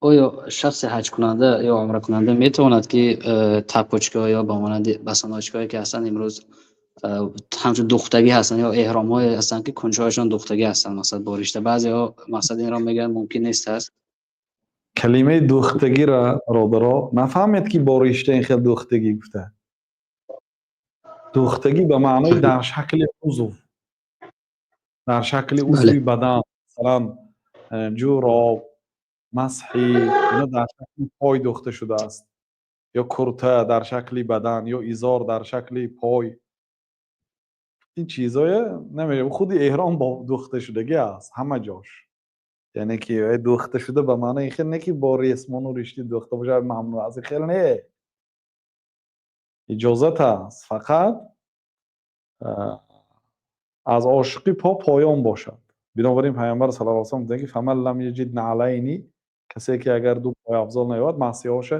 Оё шахси ҳаҷкунанда ё умракунанда метавонад, ки тапочка ё ба монанди босоножка ҳое, ки ҳастанд имрӯз, ҳамчун духтагӣ ҳастанд ё эҳромҳое ҳастанд, ки кунҷҳояшон духтагӣ ҳастанд, мақсад боришта, баъзеҳо мақсад инро мегӯянд, мумкин нест аст? Калимаи духтагиро, бародаро, нафаҳмед, ки боришта ин хел духтагӣ гуфта. Духтагӣ ба маънои дар шакли узв, дар шакли узви бадан, масалан, ҷӯроб, масҳӣ, ино дар шакли пой духта шудааст, ё курта дар шакли бадан, ё изор дар шакли пой. Ин чизое намегӯям, худи эҳром бо духташудагӣ аст ҳама ҷош. Яъне ки духта шуда ба маънои ин хел не, ки бо ресмону ришти духта бошад, мамнӯъ аст, ин хел не, иҷозат аст, фақат аз ошуқи по поён бошад. Бинобар ин Пайғамбар саллаллоҳу алайҳи васаллам гуфтанд, ки فمن لم يجد نعلين, касе ки агар ду пойафзол наёбад, масиҳоша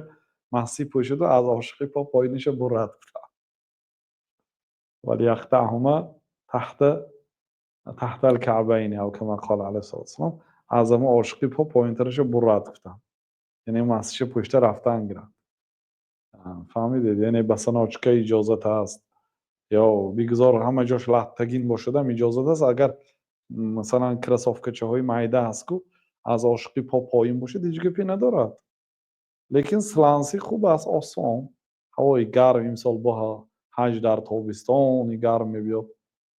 масӣ пӯшаду аз ошуқи по поиниша бурад, гуфтанд. وليقطعهما تحت الكعبين أو كما قال عليه الصلاة والسلام, аз ҳамон ошуқи по поинтараша бурад, гуфтанд, яъне масиша пӯшта рафтан гирад. Фаҳмидед? Яъне босоножка иҷозат аст ё бигзор ҳама ҷош латтагин бошадам, иҷозат аст. Агар, масалан, кроссовка чаҳои майда ҳаст ку, аз ошуқи по поин бошад, ҳеҷ гапе надорад. Лекин сланси хуб аст, осон. Ҳавои гарм, имсол бо ҳаҷ дар тобистони гарм мебиёд,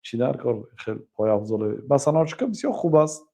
чӣ дар кор хел пойафзоле? Босоножка бисёр хуб аст.